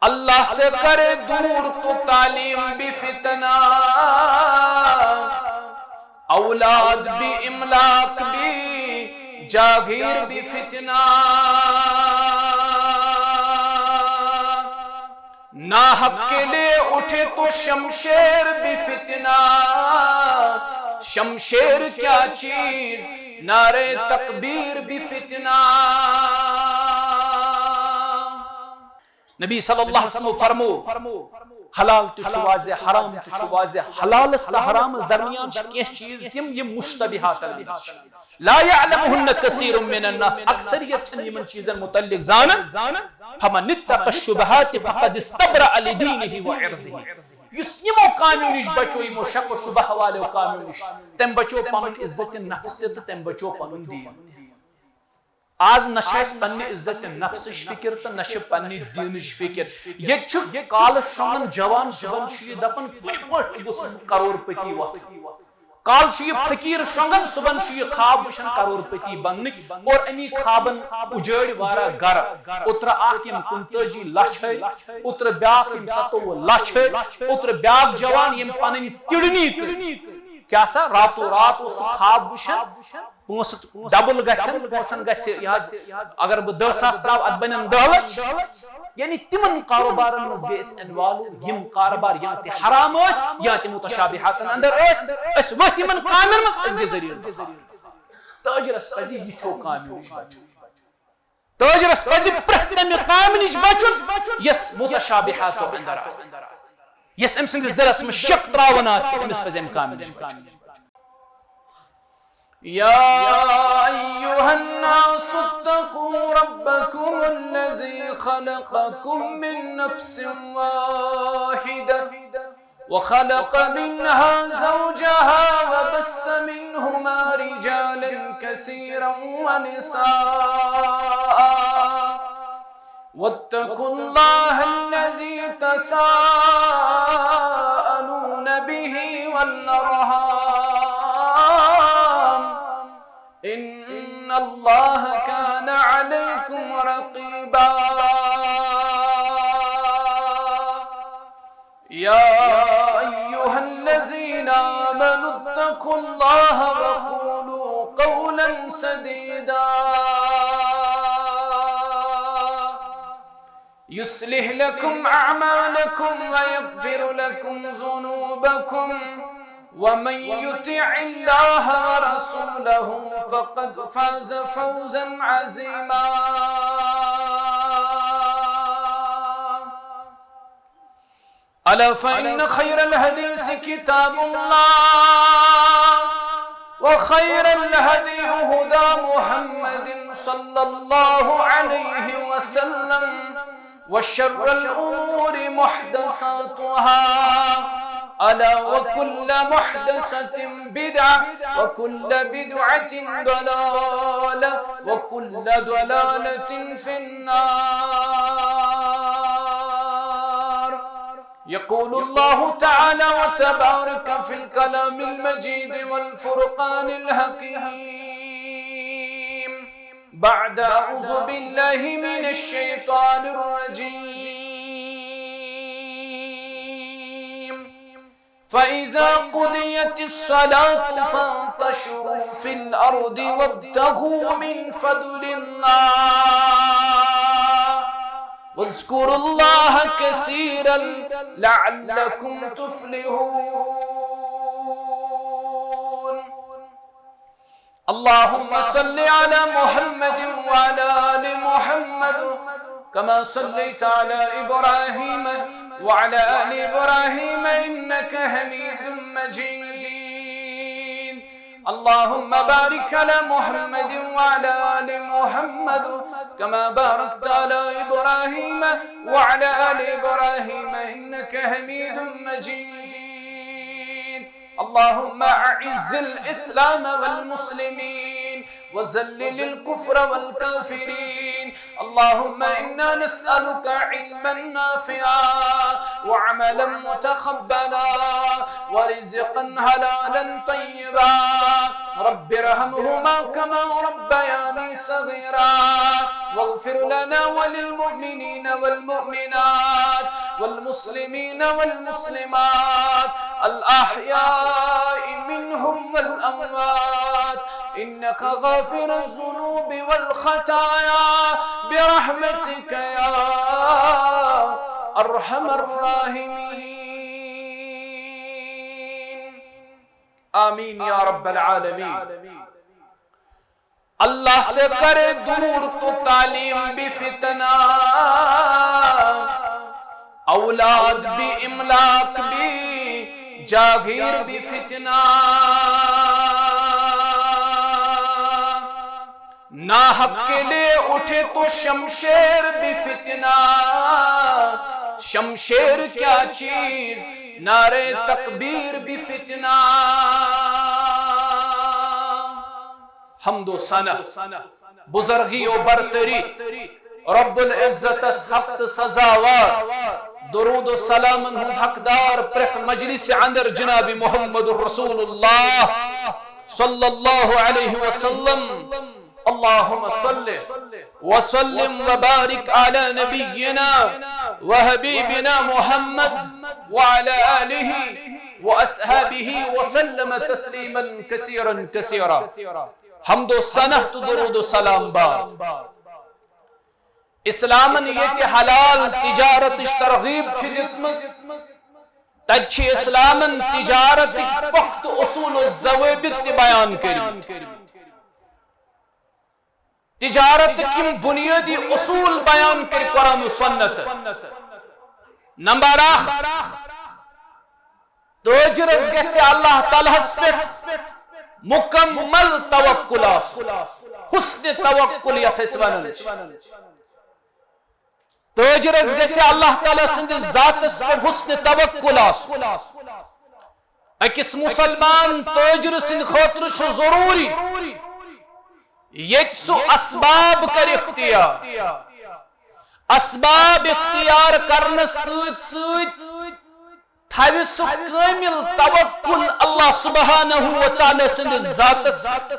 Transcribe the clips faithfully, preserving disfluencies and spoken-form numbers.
اللہ سے کرے دور تو تعلیم بھی فتنہ، اولاد بھی، املاک بھی، جاگیر بھی فتنہ۔ ناحق کے لیے اٹھے تو شمشیر بھی فتنہ، شمشیر کیا چیز، نعرے تکبیر بھی فتنہ۔ نبی صلی اللہ علیہ وسلم فرمو، حلال تہِ چھُ واضح، حرام تہِ چھُ واضح۔ حلالس تہٕ حرامس درمیان چھِ کینٛہہ چیٖز تِم، یِم مشتبہاتن اندر چھِ۔ لا يعلمهن كثير من الناس، اکثریت چھنہٕ یِمن چیٖزن متعلق زانان۔ فمن اتقى الشبهات فقد استبرأ لدينه وعرضه۔ یُس یِمو کامیو نِش بچو، یِمو شک و شبہ والیو کامیو نِش، تٔمۍ بچو پنُن عزت نفس تہِ تہٕ تٔمۍ بچو پنُن دیٖن تہِ۔ آز نہ چھِ اَسہِ پننہِ عزت نفسٕچ فکر تہٕ نہ چھِ پننہِ دیٖنٕچ فکر۔ ییٚتہِ چھُ کالہٕ شۄنٛگان جوان، صُبحن چھُ یہِ دپان، کُنہِ پٲٹھۍ گوٚژھُس بہٕ کرور پتی وۄتھُن۔ کالہٕ چھُ یہِ فقیٖر شۄنٛگان، صُبحن چھُ یہِ خواب وٕچھان کرور پتی بننٕکۍ، اور اَمی خوابن اُجٲڑۍ واریاہ گرٕ۔ اوترٕ اکھ یِم کُنتٲجی لچھ ہٲوۍ، اوترٕ بیٛاکھ یِم ستووُہ لچھ ہٲوۍ، اوترٕ بیٛاکھ جوان یِم پنٕنۍ کڈنی تہٕ کیٛاہ سا راتو رات اوس سُہ خواب وٕچھان، پونٛسہٕ ڈبل گژھن، پونٛسن گژھِ یہِ حظ، اگر بہٕ دَہ ساس ترٛاوٕ، اتھ بنن دَہ لچھ۔ یعنی تِمن کاروبارن منٛز گٔے أسۍ انوالو، یِم کاروبار یا تہِ حرام ٲسۍ یا تہِ متشابہاتن اندر ٲسۍ۔ أسۍ ؤتھۍ یِمن کامٮ۪ن منٛز، أسۍ گٔے ذلیل۔ تاجرس پزِ یِتھیو کامیو نِش بچُن۔ تاجرس پزِ پرٛٮ۪تھ تمہِ کامہِ نِش بچُن، یۄس متشابہاتو اندر آسہِ، یۄس أمۍ سٕنٛدِس دِلس منٛز شک تراوان آسہِ، أمِس پزِ امہِ کامہِ نِش بچُن۔ يا أيها الناس اتقوا ربكم الذي خلقكم من نفس واحدة وخلق منها زوجها وبث منهما رجالا كثيرا ونساء واتقوا الله الذي تساءلون به والأرحام إن الله كان عليكم رقيبا. يا أيها الذين آمنوا اتقوا الله وقولوا قولا سديدا يصلح لكم أعمالكم ويغفر لكم ذنوبكم ومن يطع الله ورسوله فقد فاز فوزا عظيما. ألا فإن خير الحديث كتاب الله وخير الهدي هدى محمد صلى الله عليه وسلم وشر الأمور محدثاتها ألا وكل محدثة بدعة وكل بدعة ضلالة وكل ضلالة في النار. يقول الله تعالى وتبارك في الكلام المجيد والفرقان الحكيم بعد أعوذ بالله من الشيطان الرجيم. فإذا قضيت الصلاة فانتشروا في الأرض وابتغوا من فضل الله واذكروا الله كثيرا لعلكم تفلحون. اللهم صل على محمد وعلى آل محمد كما صليت على إبراهيم وعلى آل إبراهيم إنك حميد مجيد. اللهم بارك على محمد وعلى آل محمد كما باركت على إبراهيم وعلى آل إبراهيم إنك حميد مجيد. اللهم أعز الإسلام والمسلمين وذلل الكفر والكافرين. اللهم إنا نسألك علما نافعا وعملا متقبلا ورزقا حلالا طيبا. رب ارحمهما كما ربياني صغيرا واغفر لنا وللمؤمنين والمؤمنات والمسلمين والمسلمات الأحياء منهم والأموات إنك غافر الذنوب والخطايا برحمتك يا أرحم الراحمين. آمین یا رب العالمین. اللہ سے کرے دور تو تعلیم بھی فتنہ، اولاد بھی، املاک بھی، جاگیر بھی فتنہ۔ ناحق کے لیے اٹھے تو شمشیر بھی فتنہ، شمشیر کیا چیز، نعرے تکبیر بھی فتنہ۔ حمد و ثنا، بزرگی و برتری، رب العزتس حق تہٕ سزاوار۔ درود و سلامن ہُنٛد حقدار پرٛٮ۪تھ مجلس اندر جناب محمد رسول اللہ صلی اللہ علیہ وسلم۔ اللهم صل وسلم وبارك على نبينا وحبيبنا محمد وعلى آله وأصحابه وسلم تسليما كثيرا كثيرا۔ حمد و ثنا تہٕ درود و سلام بعد۔ اسلامن ییٚتہِ حلال تجارتٕچ ترغیب چھِ دِژمٕژ، تتہِ چھِ اسلامن تجارتٕکۍ پختہٕ اصول و ضوابط تہِ بیان کٔرمٕتۍ۔ تجارتٕکۍ یِم بنیٲدی اصول بیان کٔرۍ قرآن و سنت۔ نمبر اکھ، تاجرس گژھِ اللہ تعالیٰ ہس پٮ۪ٹھ مکمل توکل آسُن، حسن توکل یتھ أسۍ ونان چھِ۔ تاجرس گژھِ اللہ تعالیٰ سٕنٛدِس ذاتس پٮ۪ٹھ حسن توکل آسُن۔ أکِس مسلمان تاجر سٕنٛدِ خٲطرٕ چھُ ضروٗری ییٚتہِ سُہ اسباب کرِ اختیار۔ اسباب اختیار کرنس سۭتۍ سۭتۍ تھاوِ سُہ کٲمل توکل اللہ سبحانہ و تعالیٰ سٕنٛدِس ذاتس پٮ۪ٹھ۔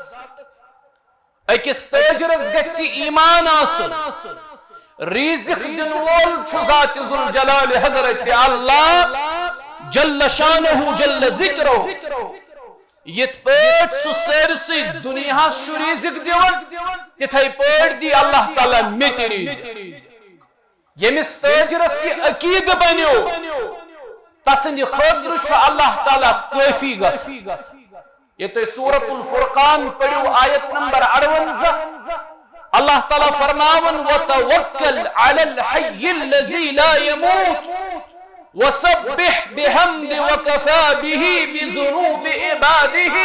أکِس تاجرس گژھِ ایمان آسُن، رزق دِنہٕ وول چھُ ذات ذوالجلال حضرت اللہ جل شانہ جل ذکرہ۔ یِتھ پٲٹھۍ سُہ سٲرسٕے دُنیاہس چھُ رزق دِوان، تِتھے پٲٹھۍ دی اللہ تعالیٰ مےٚ تہِ رزق۔ ییٚمِس تٲجرس یہِ عقیدٕ بنیو، تسٕنٛدِ خٲطرٕ چھُ اللہ تعالیٰ کٲفی گژھان۔ یہِ تُہۍ سورۃ الفرقان پٔرِو، آیت نمبر اَرٕوَنزاہ، اللہ تعالیٰ فرماوان، "وتوکل علی الحی الذی لا یموت وسبح بحمد وکفی بہ بذنوب عبادہ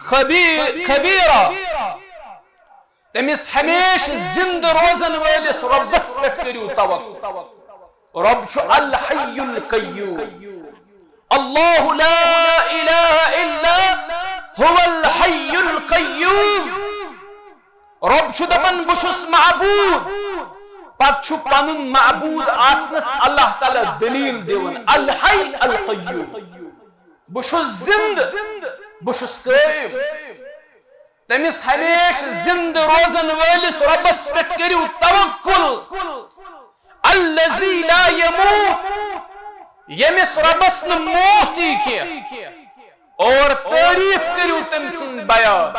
خبی-، خبیرا۔" تٔمِس ہمیشہِ زِنٛدٕ روزن وٲلِس رۄبس پٮ۪ٹھ کٔرِو توکل۔ رۄب چھُ الحی القیوم۔ اللہ لا الہ الا هو الحی القیوم۔ رۄب چھُ دپان، "بہٕ چھُس معبوٗد۔" پتہٕ چھُ پنُن معبوٗد آسنس اللہ تعالیٰ دلیل دِوان، الحی القیوم۔ بہٕ چھُس زِنٛدٕ، بہٕ چھُس قٲیِم۔ تٔمِس ہمیشہِ زِنٛدٕ روزن وٲلِس رۄبس پٮ۪ٹھ کٔرِو توکل۔ الذی لا یموت، ییٚمِس رۄبس نہٕ موت یی کینٛہہ۔ اور تعریف کٔرِو تٔمۍ سٕنٛز بیان،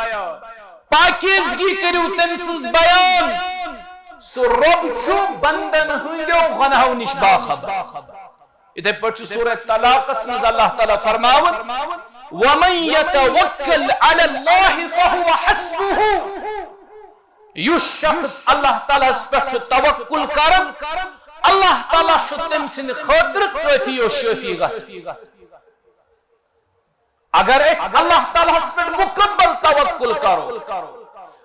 پاکیزگی کٔرِو تٔمۍ سٕنٛز بیان۔ سُہ رۄب چھُ بندن ہٕنٛدیو گۄناہو نِش باخبر۔ یِتھے پٲٹھۍ چھُ سورہ طلاقس منٛز اللہ تعالیٰ فرماوان، "ومن یتوکل علی اللہ فہو حسبہ۔" یُس شخص اللہ تعالیٰ ہس پٮ۪ٹھ چھُ توکل کران، اللہ تعالیٰ چھُ تٔمۍ سٕنٛدِ خٲطرٕ کٲفی و شٲفی گژھان۔ اگر أسۍ اللہ تعالیٰ ہس پٮ۪ٹھ مکمل توکل کرو،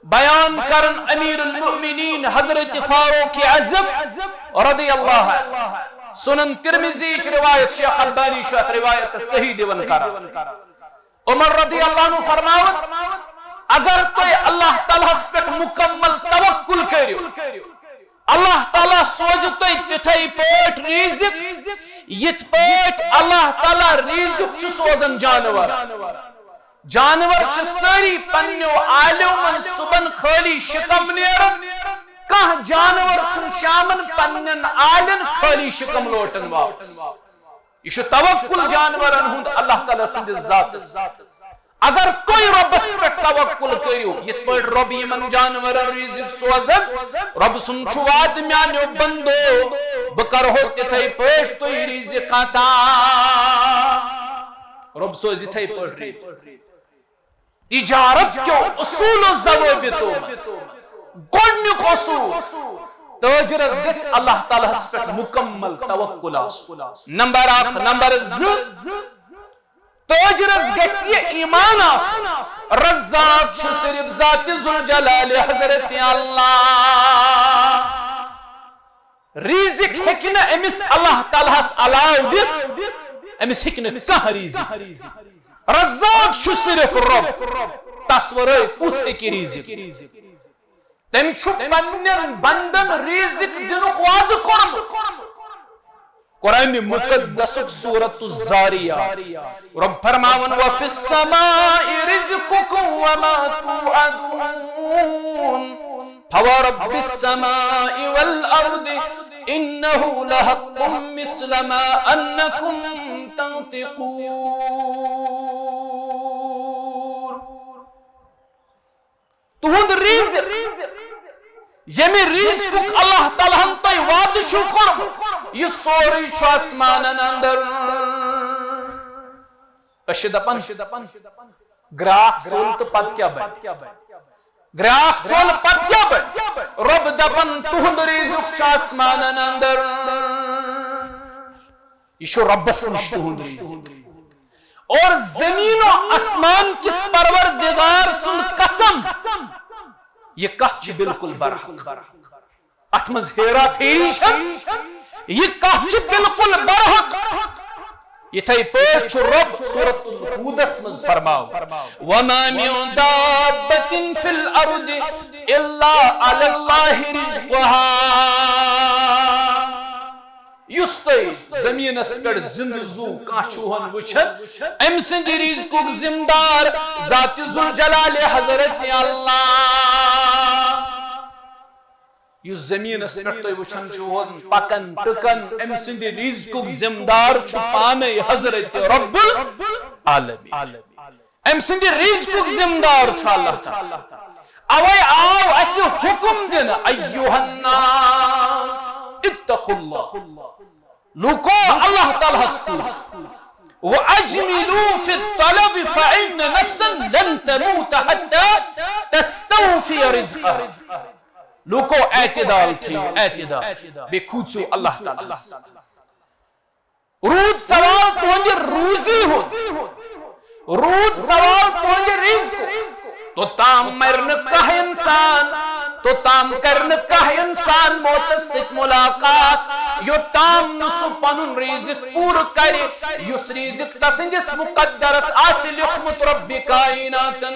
بیان کرن امیر المؤمنین حضرت فاروق اعظم رضی اللہ عنہ، سنن ترمذی چ روایت، شیخ البانی چھُ اتھ روایتس صحیح دِوان قرار۔ عمر رضی اللہ عنہ فرماوان، اگر تُہۍ اللہ تعالیٰ ہس پٮ۪ٹھ مکمل توکل کٔرِو، اللہ تعالیٰ سوزِ تۄہہِ تِتھے پٲٹھۍ رزق، یِتھ پٲٹھۍ اللہ تعالیٰ رزق چھُ سوزان جانور۔ جانور چھِ سٲری پننیو آلیو منٛز صبحن خٲلی شکم نیران، کانٛہہ جانور چھُنہٕ شامن پننٮ۪ن آلٮ۪ن خٲلی شِکم لوٹان واپس۔ یہِ چھُ توکل جانورن ہُنٛد اللہ تعالیٰ سٕنٛدِس ذاتس۔ اگر تُہۍ رۄبس پٮ۪ٹھ توکل کٔرِو، یِتھ پٲٹھۍ رۄب یِمن جانورن رِزق سوزان، رۄب سُنٛد چھُ وعدٕ، میانیو بندو، بہٕ کرہو تِتھے پٲٹھۍ تُہۍ رِزق عطا۔ رۄب سوزِ یِتھے پٲٹھۍ رِزق۔ تجارت کیو اصول و ضوابطو منٛز گۄڈنیُک اصول، تاجرس گژھِ اللہ تعالیٰ ہس پٮ۪ٹھ مکمل توکل آسُن۔ نمبر اکھ۔ نمبر زٕ، تاجرس گژھِ یہِ ایمان آسُن، رزاق چھُ صرف ذات ذوالجلال حضرت اللہ۔ رِزق ہیٚکہِ نہٕ أمِس اللہ تعالیٰ ہس علاوٕ دِتھ، أمِس ہیٚکہِ نہٕ کانٛہہ رِزق۔ رزاق چھُ صرف رۄب، تس ورٲے کُس ہیٚکہِ رِزق؟ تٔمۍ چھُ پننٮ۪ن بندن رِزق دِنُک وعدٕ کوٚرمُت۔ قرآن مقدسُک سورۃ الذاریات، رۄب فرماوان، وفی السماء رزقکم وما توعدون، فورب السماء والارض انہ لحق مثل ما انکم تنطقون۔ تُہُنٛد رِزق، ییٚمہِ رِزقُک اللہ تعالیٰ ہن تۄہہِ وعدٕ چھُو کوٚرمُت، یہِ سورُے چھُ آسمانن اندر۔ أسۍ چھِ دپان، گراکھ ژوٚل تہٕ پتہٕ کیٛاہ بنہِ؟ گراکھ ژوٚل پتہٕ کیٛاہ بنہِ؟ رۄب دپان، تُہُنٛد رِزق چھُ آسمانن اندر۔ یہِ چھُ رۄبس نِش تُہُنٛد رِزق۔ اور زمین و آسمان کِس پروردگار سُنٛد قسم، یہِ کتھ چھِ بالکل برحق۔ اتھ منٛز ہیرا پھیری چھنہٕ، یہِ کتھ چھِ بالکل برحق۔ یِتھے پٲٹھۍ چھُ رۄب سورۃ الہودس منٛز فرماوان، وما من دابة في الأرض إلا على الله رزقها۔ یُس تۄہہِ زمینس پٮ۪ٹھ زندٕ زُو کانٛہہ چھُوہن وٕچھان، أمۍ سٕنٛدِ رِزقُک ذمہٕ دار ذات ذوالجلال حضرت اللہ۔ یُس زمینس پٮ۪ٹھ تُہۍ وٕچھان چھُوہن پکان ٹٕکان، أمۍ سٕنٛدِ رِزقُک ذمہٕ دار چھُ پانے حضرت رب العالمین۔ أمۍ سٕنٛدِ رِزقُک ذمہٕ دار چھُ اللہ تعالیٰ۔ اوے آو اسہِ حکم دِنہٕ، ایھا الناس اتقوا اللہ، لوٗکو، اللہ تعالیٰ ہس کھوٗژِو۔ واجملوا في الطلب فإن نفسا لن تموت حتى تستوفي رزقها۔ لوٗکو، اعتدال تھٲیِو، اعتدال۔ بیٚیہِ کھوٗژِو اللہ تعالیٰ ہس۔ روٗد سوال تُہنٛدِ روٗزی ہُنٛد، روٗد سوال تُہنٛدِ رِزقُک۔ توٚتام مرِ نہٕ کانٛہہ اِنسان، توٚتام کرِ نہٕ کانٛہہ اِنسان موتس سۭتۍ مُلاقات، یوٚتام نہٕ سُہ پنُن رِزق پوٗرٕ کرِ، یُس رِزق تسٕنٛدِس مُقدرس آسہِ لیوٚکھمُت رۄبِ کائناتن۔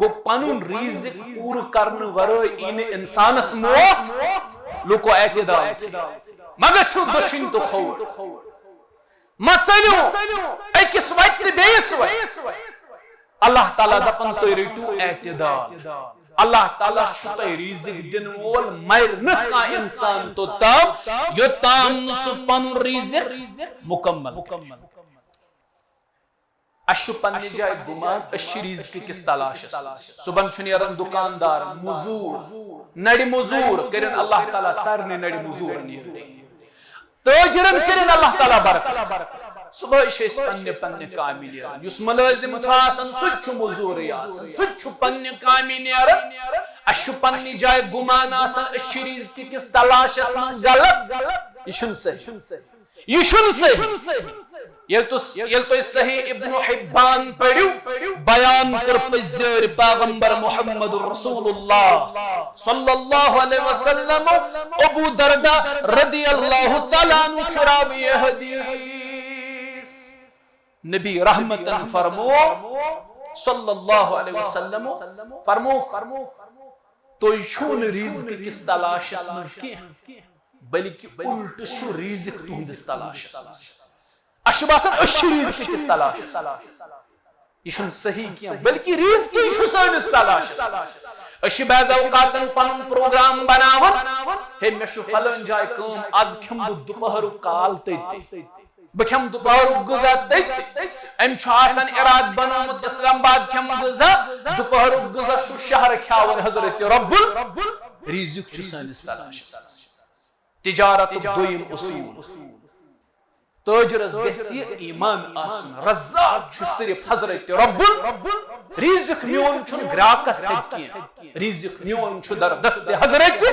گوٚو، پنُن رِزق پوٗرٕ کرنہٕ ورٲے یی نہٕ انسانس موت۔ لوٗکو، اعتدال۔ مہ گژھِو دٔچھِنۍ تہٕ کھووُر۔ مہ ژٔلِو أکِس وتہِ تہٕ بیٚیِس وتہِ۔ اللہ تعالیٰ دپان، تُہۍ رٔٹِو اعتدال۔ اللہ تعالیٰ چھُ تۄہہِ رِزق دِنہٕ وول، مرِ نہٕ کانٛہہ انسان توٚتام، یوٚتام نہٕ سُہ پنُن رِزق مُکمل کرِ۔ اسہِ چھُ پننہِ جایہِ گُمان، أسۍ چھِ رِزقہٕ کِس تلاشس منٛز۔ صُبحن چھُ نیران دُکاندار، مٔزوٗر، نرِ مٔزوٗر کٔرِن اللہ تعالیٰ سارنٕے نرِ مٔزوٗرن یٲری۔ تٲجرن کٔرِن اللہ تعالیٰ برکت۔ صُبحٲے چھِ أسۍ پننہِ پننہِ کامہِ نیران۔ یُس مُلٲزِم چھُ آسان، سُہ تہِ چھُ مٔزوٗرٕے آسان، سُہ تہِ چھُ پننہِ کامہِ نیران۔ اسہِ چھُ پننہِ جایہِ گُمان آسان، أسۍ چھِ رِزقہٕ کِس تلاشس منٛز۔ غلط، یہِ چھُنہٕ صحیح۔ یہِ چھُنہٕ صحیح۔ ییٚلہِ تُس-، ییٚلہِ تُہۍ صحیح ابن حبان پٔرِو، بیان کٔر پٔزۍ زیٲرۍ پیغمبر محمد رسول اللہ صلی اللہ علیہ وسلم، ابو دردہ رضی اللہ تعالیٰ عنہ چھُ راوی حدیث۔ نبی رحمتن فرمو صلی اللہ علیہ وسلم، فرمو، تُہۍ چھِو نہٕ رِزقہٕ کِس تلاشس منٛز کینٛہہ، بلکہِ الٹہٕ چھُ رِزق تُہنٛدِس تلاشس منٛز۔ اسہِ چھُ باسان أسۍ چھِ رِزقہٕ کِس تلاشس منٛز۔ یہِ چھُنہٕ صحیح کینٛہہ، بلکہِ رِزقٕے چھُ سٲنِس تلاشس منٛز۔ أسۍ چھِ بعض اوقاتن پنُن پروگرام بناوان، ہے، مےٚ چھُ فلٲنۍ جایہِ کٲم، از کھٮ۪مہٕ بہٕ دُپہرُک کال تٔتی، بہٕ کھٮ۪مہٕ دُپہرُک غذا تٔتی۔ أمۍ چھُ آسان ارادٕ بنومُت اسلام آباد کھٮ۪مہٕ غذا، دُپہرُک غذا چھُ شہرٕ کھیاوان۔ حضرت رب الرزق چھُ سٲنِس تلاشس منٛز۔ تجارتُک دوٚیِم اصوٗل، تٲجرس گژھِ یہِ ایمان آسُن، رزاق چھُ صرف حضرت رب الرزق، میون چھُنہٕ گراکس ہیٚتہِ کینٛہہ، رزق میون چھُ در دست حضرت،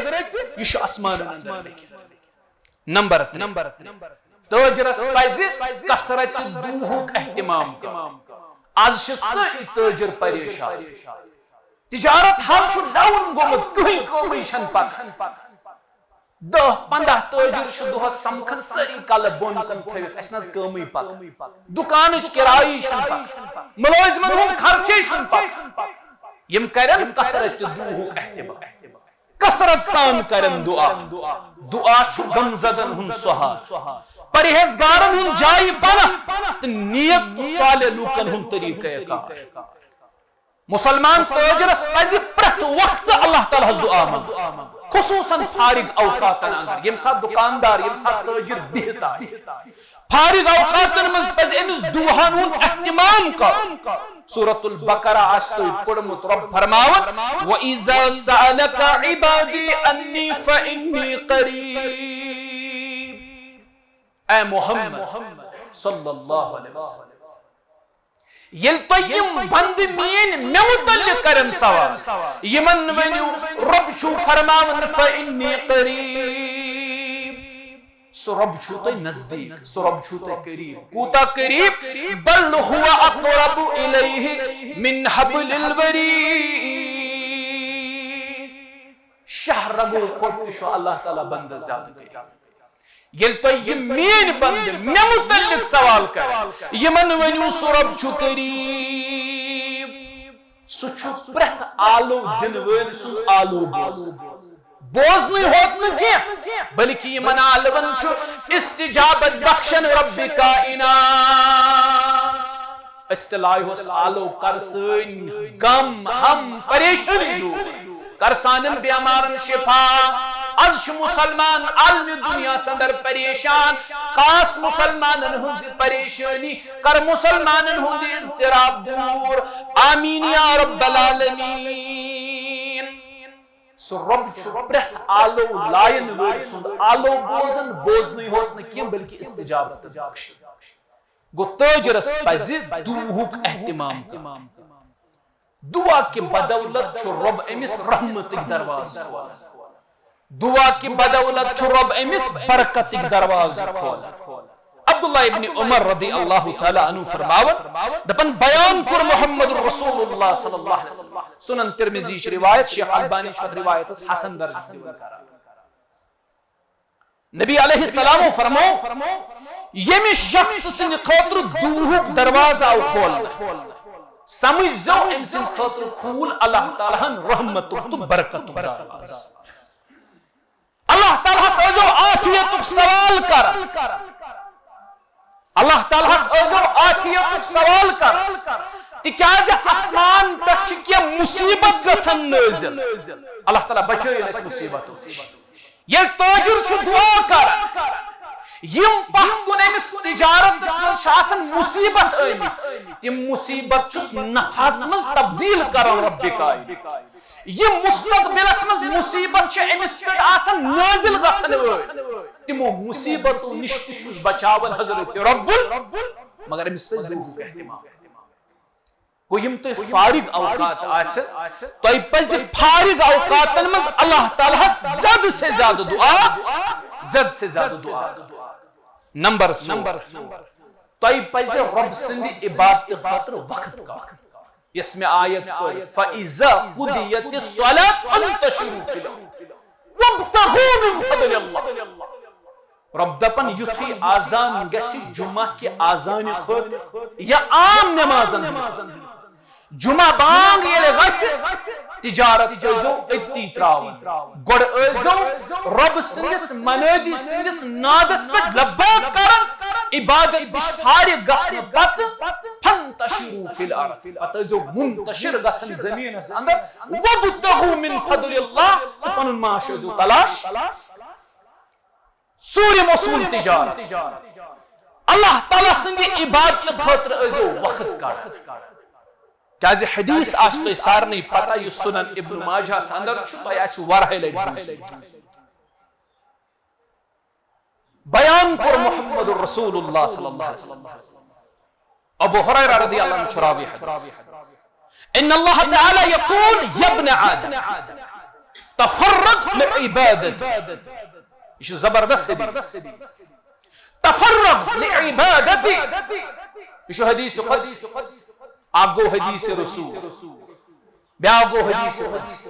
یہِ چھُ آسمانن اندر لیکھِتھ۔ نمبر ترٛےٚ، تٲجرس پزِ کثرت دوہُک اہتمام کرُن۔ از چھِ سٲری تٲجر پریشان، تجارت حظ چھُ ڈاؤن گوٚمُت، کٕہٕنۍ کٲمٕے چھنہٕ پکان۔ دَہ پنٛداہ تٲجر چھِ دۄہس سمکھان، سٲری کلہٕ بۄن کُن تھٲوِتھ، اسہِ نہ حظ کٲمٕے پکان، دُکانٕچ کرایی چھنہٕ پکان، مُلٲزمن ہُنٛد خرچے چھُنہٕ پکان۔ یِم کرن کثرت دوہُک اہتمام، کثرت سان کرن دعا۔ دعا چھُ غمزدن ہُنٛد سہارٕ، پرہیزگارن ہُنٛد جایہِ پناہ، تہٕ نیک تہٕ صالح لوٗکن ہُنٛد طریقہ کار۔ مسلمان تاجرس پزِ پرٛٮ۪تھ وقتہٕ اللہ تعالیٰ ہس دعا منٛگُن، خصوصاً فارغ اوقاتن اندر، ییٚمہِ ساتہٕ دُکاندار، ییٚمہِ ساتہٕ تاجر بِہِتھ آسہِ، فارغ اوقاتن منٛز پزِ أمِس دعاہن ہُنٛد اہتمام کرُن۔ سورۃ البقرہ آسہِ تۄہہِ پوٚرمُت، رب فرماوان، "وَإِذَا سَأَلَكَ عِبَادِي عَنِّي فَإِنِّي قَرِيبٌ"۔ اے محمد صلی اللہ علیہ وسلم، ییٚلہِ تۄہہِ یِم بندٕ میٲنۍ مےٚ مُتعلق کرن سوال، یِمن ؤنِو، رۄب چھُ فرماوان، "فإنی قریب"، سُہ رۄب چھُو تۄہہِ نزدیٖک، سُہ رۄب چھُو تۄہہِ قریب۔ کوٗتاہ قریب؟ "بل هو اقرب الیہ من حبل الورید"۔ شاہ رگو کھۄتہٕ تہِ چھُ اللہ تعالیٰ بندس زیادٕ قریب۔ ییٚلہِ تۄہہِ یِم میٲنۍ بندٕ مےٚ مُتعلق سوال کرن، یِمن ؤنِو، سُہ رۄب چھُ قریب۔ سُہ چھُ پرٛٮ۪تھ آلو دِنہٕ وٲلۍ سُنٛد آلو بوزان۔ بوزنٕے ہوت نہٕ کینٛہہ، بلکہِ یِمن آلون چھُ استجابت بخشن رب کائنات۔ أسۍ تہِ لایہوس آلو، کر سٲنۍ غم، ہم، پریشٲنی دوٗر۔ کر سانٮ۪ن بیمارن شفا۔ از چھِ مسلمان عالمِ دُنیاہس اندر پریشان۔ کاس مسلمانن ہٕنٛز یہِ پریشٲنی، کر مسلمانن ہُنٛد یہِ اضطراب دوٗر۔ آمین یا رب العالمین۔ سُہ رۄب چھُ پرٛٮ۪تھ آلو لاین وٲلۍ سُنٛد آلو بوزان، بوزنٕے ہوت نہٕ کینٛہہ، بلکہِ استجابت تہِ بخشان۔ گوٚو، تاجرس پزِ دُعہُک اہتمام کرُن۔ دعا کہِ بدولت چھُ رۄب أمِس رحمتٕکۍ دروازٕ کھولان۔ دعا کہِ بدولت چھُ رۄب أمِس برکتٕکۍ دروازٕ کھولان۔ عبداللہ ابن عمر رضی اللہ تعالیٰ عنہ فرماوان، دپان، بیان کوٚر محمد رسول اللہ صلی اللہ علیہ وسلم۔ سنن ترمذی چھِ روایت، شیخ البانی چھُ اتھ روایتس حسن درجہٕ دِوان قرار۔ نبی علیہ السلام فرمو، ییٚمہِ شخص سٕنٛدِ خٲطرٕ دُعہُک دروازٕ آو کھولنہٕ، سمجھ زیو أمۍ سٕنٛدِ خٲطرٕ کھوٗل اللہ تعالیٰ ہن رحمتُک تہٕ برکتُک دروازٕ۔ اللہ تعالیٰ ہس ٲسۍزیو عافیتُک سوال کران۔ اللہ تعالیٰ ہس ٲسۍزیو عافیتُک سوال کران، تِکیازِ آسمان پٮ۪ٹھ چھِ کینٛہہ مصیبت گژھان نٲزِل۔ اللہ تعالیٰ بچٲیِن اَسہِ مصیبتو نِش۔ ییٚلہِ تٲجِر چھُ دُعا کران، یِم پتھ کُن أمِس تجارتس منٛز چھِ آسان مصیبت ٲمٕتۍ، تِم مصیبت چھُس نفعس منٛز تبدیل کران رب کائنات۔ یِم مستقبلس منٛز مصیبت چھِ أمِس پٮ۪ٹھ آسان نٲزِل گژھن وٲلۍ، تِمو مصیبتو نِش تہِ چھُس بچاوان حضرت رب ال-، مگر أمِس پزِ دُعہُک اہتمام۔ گوٚو، یِم تۄہہِ فارغ اوقات آسہِ، تۄہہِ پزِ فارغ اوقاتن منٛز اللہ تعالیٰ ہس زیادٕ سے زیادٕ دعا، زیادٕ سے زیادٕ دعا۔ نمبر ژور، تۄہہِ پزِ رۄب سٕنٛدِ عبادتہٕ خٲطرٕ وقت کڑُن۔ یۄس مےٚ آیت پٔر، "فَإِذَا قُضِيَتِ الصَّلَاةُ فَانتَشِرُوا فِي الْأَرْضِ وَابْتَغُوا مِن فَضْلِ اللَّهِ۔" رۄب دپان، یُتھُے آذان گژھِ جمعہ کہِ آذانہِ خٲطرٕ یا عام نمازن ہٕنٛدِ خٲطرٕ، جمعہ بانگ ییٚلہِ گژھِ، تجارت ٲسۍزیو أتی تراوان۔ گۄڈٕ ٲسۍزیو رۄب سٕنٛدِس منٲدی سٕنٛدِس نادس پٮ۪ٹھ لبیک کران۔ عبادت نِش فارغ گژھنہٕ پتہٕ فانتشروا فی الارض، پتہٕ ٲسۍزیو منتشر گژھان زمینس اندر، وابتغوا من فضل اللہ، تہٕ پنُن معاش ٲسۍزیو تلاش ژوٗرِم اصوٗل تجارت۔ اللہ تعالیٰ سٕنٛدِ عبادتہٕ خٲطرٕ ٲسۍزیو وقت کڑان۔ کیازِ حدیث آسہِ تۄہہِ سارنٕے پتہ، یُس سنن ابن ماجہس اندر چھُ، تۄہہِ آسہِ واریاہہِ لٹہِ بوٗزمُت۔ بیان کوٚر محمد رسول اللہ صلی اللہ علیہ وسلم۔ ابو ہریرہ رضی اللہ عنہ چھُ راوی حدیث۔ ان اللہ تعالی یقول، یا ابن آدم، تفرغ لعبادتی۔ یہ چھُ زبردست حدیث۔ تفرغ لعبادتی۔ یہ چھُ حدیث قدسی۔ اکھ گوٚو حدیث رسول، بیاکھ گوٚو حدیث قدسی۔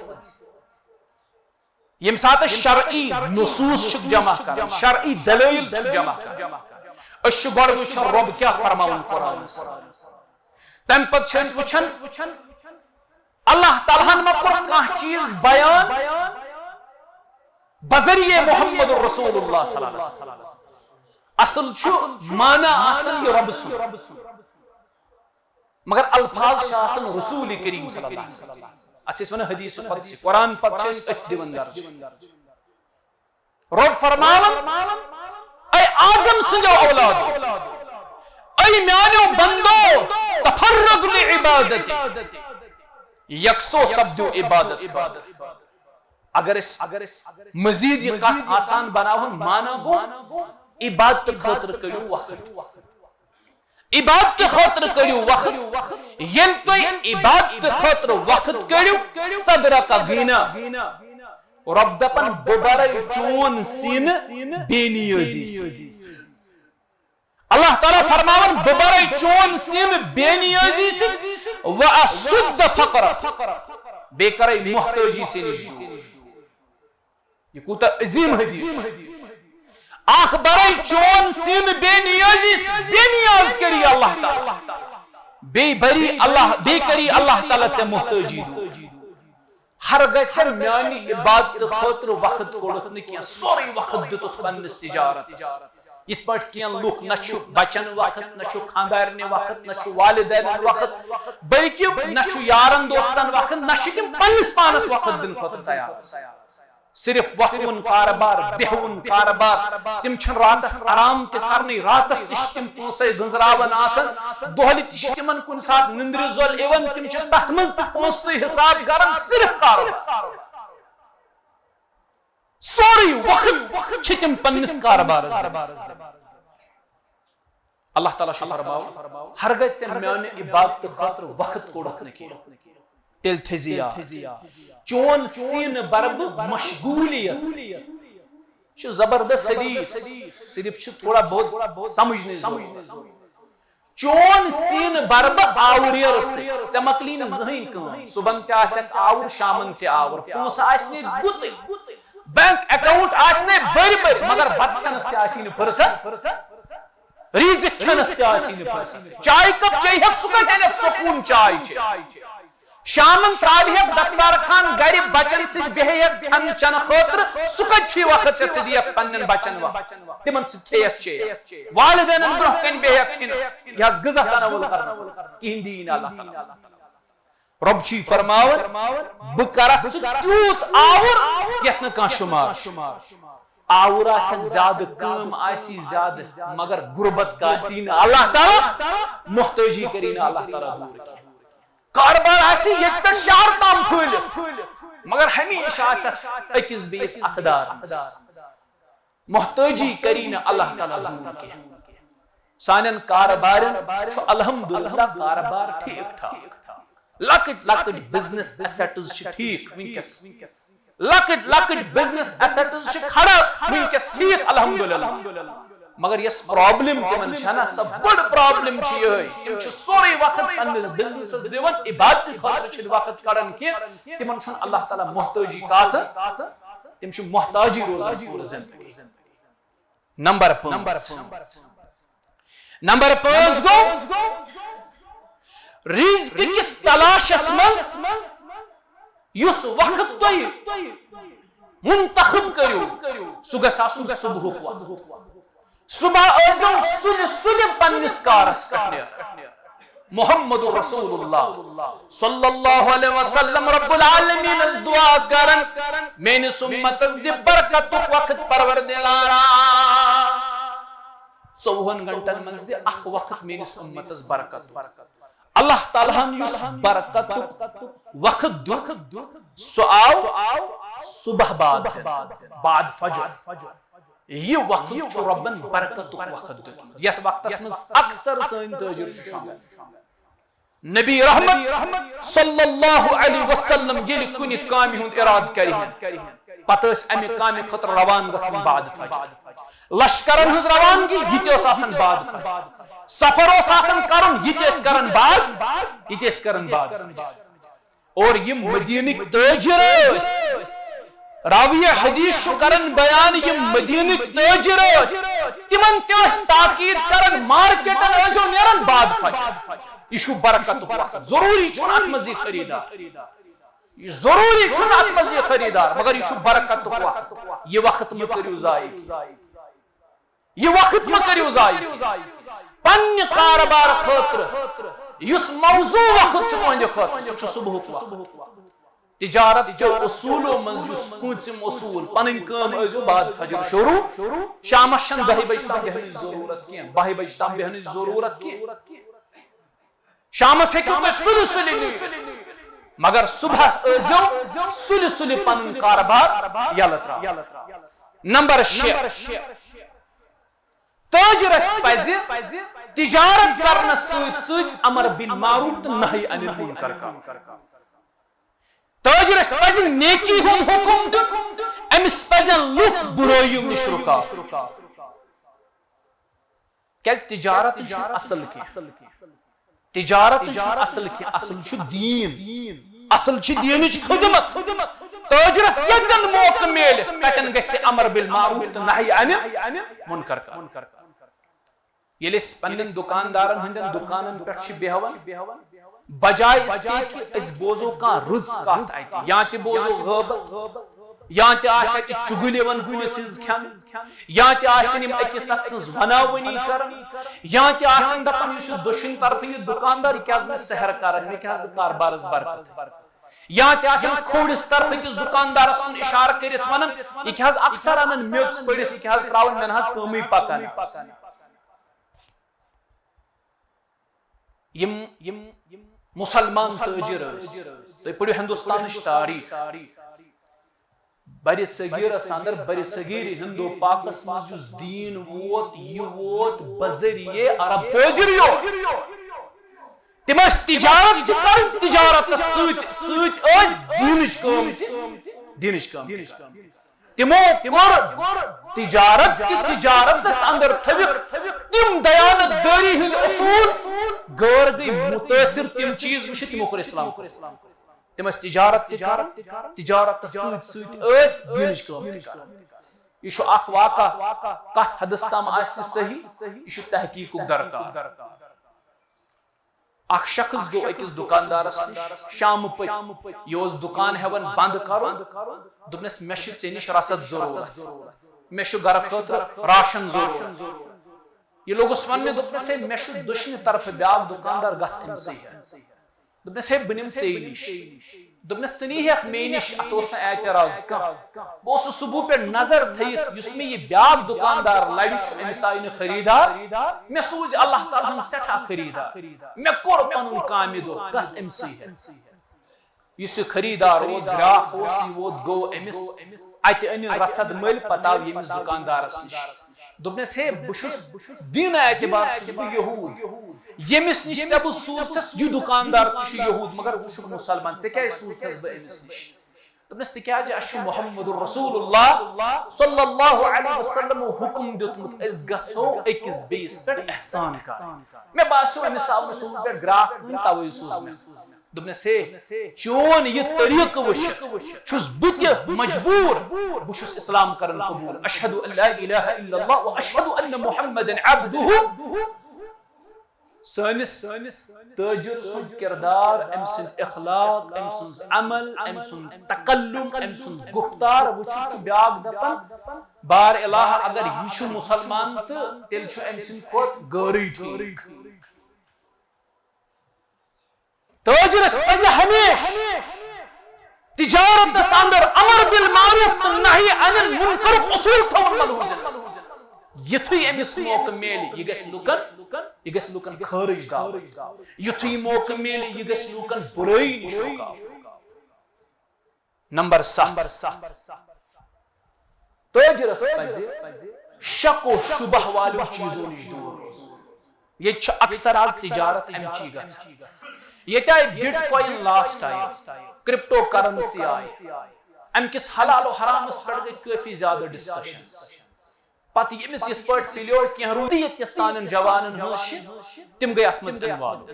ییٚمہِ ساتہٕ أسۍ شرعی نصوص چھِ جمع کران، شرعی دلائل چھِ جمع کران، أسۍ چھِ گۄڈٕ وٕچھان رۄب کیٛاہ فرماوان قرآنس منٛز۔ تَمہِ پتہٕ چھِ أسۍ وٕچھان اللہ تعالیٰ ہن ما کوٚر کانٛہہ چیٖز بیان بذریعہ محمد رسول اللہ صلی اللہ علیہ وسلم۔ اصل چھُ معنی آسان یہِ رۄب سُنٛد، مگر الفاظ چھِ آسان رسول کریم صلی اللہ علیہ وسلم۔ اتھ چھِ أسۍ ونان حدیث قدسی۔ قرآن پتہٕ چھِ أسۍ أتھۍ دِوان درجہٕ۔ رۄب فرماوان، اے آدم سٕنٛدیو اولادو، اے میانیو بندو، تفرغ لعبادتی، یکسو سپدیو عبادت خٲطرٕ۔ اگر أسۍ مزید یہِ کتھ آسان بناوہون، معنی گوٚو، عبادت خٲطرٕ کٔڑِو وقت۔ عبادت خٲطرٕ کٔڑِو وقت۔ ییٚلہِ تُہۍ عبادت خٲطرٕ وقت کٔڑِو، صدرک غنا۔ رۄب دپان، بہٕ برے چون سینہٕ بے نیٲزی سۭتۍ۔ اللہ تعالیٰ فرماوان، بہٕ برے چون سینہٕ بے نیٲزی سۭتۍ، واسد فقرک، بیٚیہِ کرے محتٲجی ژےٚ نِش دوٗر۔ یہ کوٗتاہ عظیم حدیث۔ اکھ برے چون سینہٕ بے نیٲزی، بے نیاز کری اللہ تعالیٰ۔ بیٚیہِ بری اللہ، بیٚیہِ کری اللہ تعالیٰ ژےٚ محتٲجی دوٗر۔ ہرگاہ ژےٚ میانہِ عبادتہٕ خٲطرٕ وقت کوٚڑُتھ نہٕ کینٛہہ، سورُے وقت دیُتُتھ پننِس تجارتس۔ یِتھ پٲٹھۍ کینٛہہ لُکھ نہ چھُ بچن وقت، نہ چھُ خانٛدارنہِ وقت، نہ چھُ والدینن وقت، بلکہِ نہ چھُ یارن دوستن وقت، نہ چھِ تِم پننِس پانس وقت دِنہٕ خٲطرٕ تیار آسان۔ صرف وۄتھوُن کاربار، بیہوُن کاربار، تِم چھِنہٕ راتس آرام تہِ کرنٕے، راتس تہِ چھِ تِم پونٛسے گٔنزراوان آسان، دۄہلہِ تہِ چھِ تِمن کُنہِ ساتہٕ نندرِ زۄل یِوان، تِم چھِ تتھ منٛز تہِ پونٛسہٕ حساب کران، صرف کاربار۔ سورُے وقت چھِ تِم پننِس کاربارس دِوان۔ اللہ تعالیٰ چھُ فرماوان، ہرگاہ ژےٚ میانہِ عبادتہٕ خٲطرٕ وقت کوٚڑُتھ نہٕ کینٛہہ، تیٚلہِ تھٲیزِ یاد، چون سینہٕ برٕ بہٕ مشغولیت سۭتۍ۔ یہِ چھُ زبردست حدیث، صرف چھُ تھوڑا بہت سمجھنٕچ ضروٗرت۔ چون سینہٕ برٕ بہٕ آوریر سۭتۍ، ژےٚ مۄکلی نہٕ زٕہٕنۍ کٲم، صُبحن تہِ آسٮ۪کھ آوُر، شامن تہِ آوُر، پونٛسہٕ آسہِ نہٕ گُتٕے، بینک اکاؤنٹ آسہِ نہٕ بٔرۍ بٔرۍ، مگر بتہٕ کھٮ۪نس تہِ آسی نہٕ فرصت۔ ریٖزِتھ کھٮ۪نس تہِ آسی نہٕ فرصت۔ چایہِ کپ چیٚیہِ ہا، سُہ کتہِ انکھ سکوٗن چاے چیٚیہِ؟ شامن تراوِ ہا دستارخان گرِ، بچن سۭتۍ بیٚہہِ ہا کھٮ۪ن چٮ۪نہٕ خٲطرٕ، سُہ کتہِ چھُ یہِ وقت ژےٚ، ژٕ دِیکھ پننٮ۪ن بچن وقت، تِمن سۭتۍ کھیٚیکھ چیٚیکھ، والدینن برونٛہہ کنہِ بیٚہہِ ہا کھٮ۪ن، یہِ حظ غذا تناول کرنہٕ خٲطرٕ؟ کِہیٖنۍ دِیی نہٕ اللہ تعالیٰ۔ رۄب چھُے فرماوان، بہٕ کرکھ ژٕ تیوٗت آوُر یتھ نہٕ کانٛہہ شُمار چھُ۔ آوُر آسکھ زیادٕ، کٲم آسی زیادٕ، مگر غربت کاسی نہٕ۔ اللہ تعالیٰ محتٲجی کری نہٕ اللہ تعالیٰ دوٗر کینٛہہ۔ کاربار آسی ییٚتہِ پٮ۪ٹھ شہر تام پھٔہلِتھ، مگر ہمیشہِ آسکھ أکِس بیٚیِس اتھٕ دارنس۔ محتٲجی کری نہٕ اللہ تعالیٰ دوٗر کینٛہہ۔ سانٮ۪ن کاربارن چھُ الحمدللہ کاربار ٹھیٖک ٹھاک۔ لۄکٕٹۍ لۄکٕٹۍ بزنس ایسٹس چھِ ٹھیٖک وٕنکیٚس۔ لۄکٕٹۍ لۄکٕٹۍ بزنس ایسٹس چھِ کھڑا وٕنکیٚس ٹھیٖک الحمدللہ۔ مگر یۄس پرابلم تِمن چھےٚ نا، سۄ بٔڑ پرابلم چھِ یِہوٚے، تِم چھِ سورُے وقت پننِس بزنسس دِوان، عبادتہٕ خٲطرٕ چھِنہٕ وقت کڑان کینٛہہ، تِمن چھُنہٕ اللہ تعالیٰ محتٲجی کاسان، تِم چھِ محتاجی روزان پوٗرٕ زندگی۔ نمبر پانٛژھ۔ نمبر پانٛژھ گوٚو، رزق کِس تلاشس منٛز یُس وقت تُہۍ منتخب کٔرِو، سُہ گژھِ آسُن صبحُک وقت۔ صبح ٲسۍزیو سُلہِ سُلہِ پننِس کارس پٮ۪ٹھ نیران۔ محمد رسول اللہ صلی اللہ علیہ وسلم رب العالمینس دعا کران، میٲنِس امتس دِ برکتُک وقت پروردگارا۔ ژوٚوُہن گھنٹن منٛز دِ اکھ وقت میٲنِس امتس برکتُک۔ اللہ تعالیٰ ہن یُس برکتُک وقت دیُت، سُہ آو صبح بعد دِنہٕ، بعد فجر۔ یہِ وقت چھُ رۄبن برکتُک وقت دیُتمُت، یتھ وقتس منٛز اکثر سٲنۍ تٲجر چھِ شۄنٛگان۔ نبی رحمت صلی اللہ علیہ وسلم ییٚلہِ کُنہِ کامہِ ہُنٛد ارادٕ کرِ ہن، پتہٕ ٲسۍ امہِ کامہِ خٲطرٕ روان گژھان بعد فجر۔ لشکرن ہٕنٛز روانگی، یہِ تہِ اوس آسان بعد فجر۔ سفر اوس آسان کرُن، یہِ تہِ ٲسۍ کران بعد، یہِ تہِ ٲسۍ کران بعد فجر۔ اور یِم مدینٕکۍ تٲجر ٲسۍ، راوی حدیث چھُ کران بیان، یِم مدینٕکۍ تٲجر ٲسۍ، تِمن تہِ ٲسۍ تاکید کران، مارکیٹن ٲسۍزیو نیران بعد فجر۔ یہِ چھُ برکتُک وقت، ضروٗری چھُنہٕ اتھ منٛز یہِ خریدار، یہِ ضروٗری چھُنہٕ اتھ منٛز یہِ خریدار، مگر یہِ چھُ برکتُک وقت۔ یہِ وقت مہ کٔرِو ضایع۔ یہِ وقت مہ کٔرِو ضایع۔ پننہِ کارٕبار خٲطرٕ یُس موضوع وقت چھُ تُہنٛدِ خٲطرٕ، سُہ چھُ صبحُک وقت۔ تجارت کیو اصوٗلو منٛز یُس پوٗنٛژِم اصوٗل، پنٕنۍ کٲم ٲسۍزیو بعد فجر شروٗع۔ شامس چھنہٕ دَہہِ بجہِ تام بیٚہنٕچ ضروٗرت کینٛہہ، بَہہِ بجہِ تام بیٚہنٕچ ضروٗرت کینٛہہ۔ شامس ہیٚکِو تُہۍ سُلہِ سُلہِ نیٖرِتھ، مگر صبحس ٲسۍزیو سُلہِ سُلہِ پنُن کارٕبار یلہٕ ترٛاوان۔ نمبر شےٚ، تٲجرس پزِ تجارت کرنس سۭتۍ سۭتۍ امر بالمعروف تہٕ نہی عن المنکر کرُن۔ تٲجرس پزِ نیکی ہُنٛد حکم دیُن، أمِس پزن لُکھ بُرٲیِو نِش رُکاوٕنۍ۔ کیازِ تجارت چھُنہٕ اصل کینٛہہ۔ تجارت چھُنہٕ اصل کینٛہہ، اصل چھُ دیٖن، اصل چھِ دیٖنٕچ خدمت۔ تٲجرس ییٚتٮ۪ن موقعہٕ میلہِ، تتٮ۪ن گژھِ امر بالمعروف تہٕ نہی عن المنکر کرُن۔ ییٚلہِ أسۍ پننٮ۪ن دُکاندارن ہٕنٛدٮ۪ن دُکانن پٮ۪ٹھ چھِ بیہوان، بجاے اس کے کہِ أسۍ بوزو کانٛہہ رٕژ کتھ اتہِ، یا تہِ بوزو غٲبت، یا تہِ آسہِ اتہِ چُگُلۍ یِوان کٲنٛسہِ ہٕنٛز کھٮ۪نہٕ، یا تہِ آسن یِم أکِس اکھ سٕنٛز وناوٲنی کران، یا تہِ آسن دپان یُس یہِ دٔچھُن طرفہٕ یہِ دُکاندار، یہِ کیٛاہ حظ مےٚ سحر کران، مےٚ کیٛاہ حظ دِ کاربارس برکت۔ یا تہِ آسن کھوورِس طرفہٕ أکِس دُکاندارس کُن اشارٕ کٔرِتھ ونان، یہِ کیٛاہ حظ اکثر انان میٚژ پٔڑِتھ، یہِ کیٛاہ حظ ترٛاوان مےٚ نہ حظ کٲمٕے پکان۔ یِم، یِم مسلمان تٲجر ٲسۍ، تُہۍ پٔرِو ہندوستانٕچ تاریخ، برِ صغیرس اندر، برِ صغیر ہندو پاکس منٛز یُس دیٖن ووت، یہِ ووت بذریعہ عرب تٲجر یوت۔ تِم ٲسۍ تجارت تہِ کران، تجارتس سۭتۍ سۭتۍ ٲسۍ دیٖنٕچ کٲم تہِ، دیٖنٕچ کٲم تہِ کران۔ تِمو کوٚر تجارت تہِ، تجارتس اندر تھٲوِکھ تِم دیانت دٲری ہٕنٛدۍ اصوٗل، غٲر گٔے مُتٲثر تِم چیٖز وٕچھِتھ، تِمو کوٚر اسلام قبول۔ تِم ٲسۍ تجارت تہِ کران، تجارتس سۭتۍ سۭتۍ ٲسۍ دیٖنٕچ کٲم تہِ کران۔ یہِ چھُ اکھ واقعہ، کتھ حدس تام آسہِ صحیح، یہِ چھُ تحقیٖقُک درکار۔ اکھ شخص گوٚو أکِس دُکاندارس نِش شامہٕ پٔتۍ، یہِ اوس دُکان ہٮ۪وان بنٛد کرُن۔ دوٚپنس، "مےٚ چھُ ژےٚ نِش رسد ضروٗرت، مےٚ چھُ گرٕ خٲطرٕ راشن ضروٗرت۔" یہِ لوٚگُس وننہِ، دوٚپنس، "ہے، مےٚ چھُ دٔچھنہِ طرفہٕ بیٛاکھ دُکاندار، گژھ أمۍ سٕے ہٮ۪تھ۔" دوٚپنس، "ہے، بہٕ نِمہٕ ژےٚ نِش۔" دوٚپنس، "ژٕ نیٖہکھ مے نِش، اتھ اوس نہٕ اعتراض کانٛہہ۔ بہٕ اوسُس صبح پٮ۪ٹھ نظر تھٲیِتھ، یُس مےٚ یہِ بیٛاکھ دُکاندار لبہِ چھُ، أمِس آیہِ نہٕ خریٖدار۔ مےٚ سوٗزِ اللہ تعالیٰ ہن سٮ۪ٹھاہ خریٖدار۔ مےٚ کوٚر پنُن کامہِ دۄہ، گژھ أمۍ سٕے ہٮ۪تھ۔" یُس یہِ خریٖدار اوس، گراکھ اوس، یہِ ووت گوٚو أمِس۔ اتہِ أنِن رسد مٔلۍ، پتہٕ آو ییٚمِس دُکاندارس نِش۔ دوٚپنس، "ہے، بہٕ چھُس دیٖنہٕ اعتبار چھُس بہٕ یہوٗد۔ ییٚمِس نِش ژےٚ بہٕ سوٗزتھس، یہِ دُکاندار تہِ چھُ یہوٗد، مگر ژٕ چھُکھ مُسلمان، ژےٚ کیٛازِ سوٗزتھس بہٕ أمِس نِش؟" دوٚپنس، "تِکیٛازِ اَسہِ چھُ محمد رسول اللہ صلی اللہ علیہ وسلم حُکُم دیُتمُت، أسۍ گژھو أکِس بیٚیِس پٮ۪ٹھ احسان کرٕنۍ۔ مےٚ باسیو أمِس آو نہٕ سوٗزمُت پٮ۪ٹھ گراکھ کٕہٕنۍ، توے سوٗز مےٚ۔" دوٚپنس، "ہے، چون یہِ طریٖقہٕ وٕچھِتھ چھُس بہٕ تہِ مجبوٗر، بہٕ چھُس اسلام کران قبوٗل۔ اشہد ان لا الہ الا اللہ و اشہد ان محمدا عبدہ۔" سٲنِس تٲجر سُنٛد کردار، أمۍ سٕنٛدۍ اخلاق، أمۍ سٕنٛز عمل، أمۍ سُنٛد تکلم، أمۍ سُنٛد گفتار وٕچھِتھ چھُ بیٛاکھ دپان، "بار الہ، اگر یہِ چھُ مُسلمان تہٕ تیٚلہِ چھُ أمۍ سٕنٛدِ کھۄتہٕ غٲرٕے ٹھیٖک۔" تاجرس پزِ ہمیشہٕ تجارتس اندر امر بالمعروف تہٕ نہی عن المنکرُک اصوٗل تھاوُن ملحوظ۔ یُتھُے أمِس موقعہٕ میلہِ، یہِ گژھِ لُکن، یہِ گژھِ لُکن خٲرج دعوت۔ یُتھُے موقعہٕ میلہِ، یہِ گژھِ لُکن بُرٲیی نِش رُکاوُن۔ نمبر ستھ، تاجرس پزِ شک و شبہ والیو چیزو نِش دوٗر روزُن۔ ییٚتہِ چھُ اکثر از تجارت امچی گژھان۔ ییٚتہِ آیہِ bitcoin last time, crypto currency آیہِ، امہِ کِس حلال و حرامس پٮ۪ٹھ گٔے کٲفی زیادٕ ڈسکشنز۔ پتہٕ ییٚمِس یِتھ پٲٹھۍ پِلیو کینٛہہ روٗدیت یۄس سانٮ۪ن جوانن ہٕنٛز چھِ، تِم گٔے اتھ منٛز انوالو۔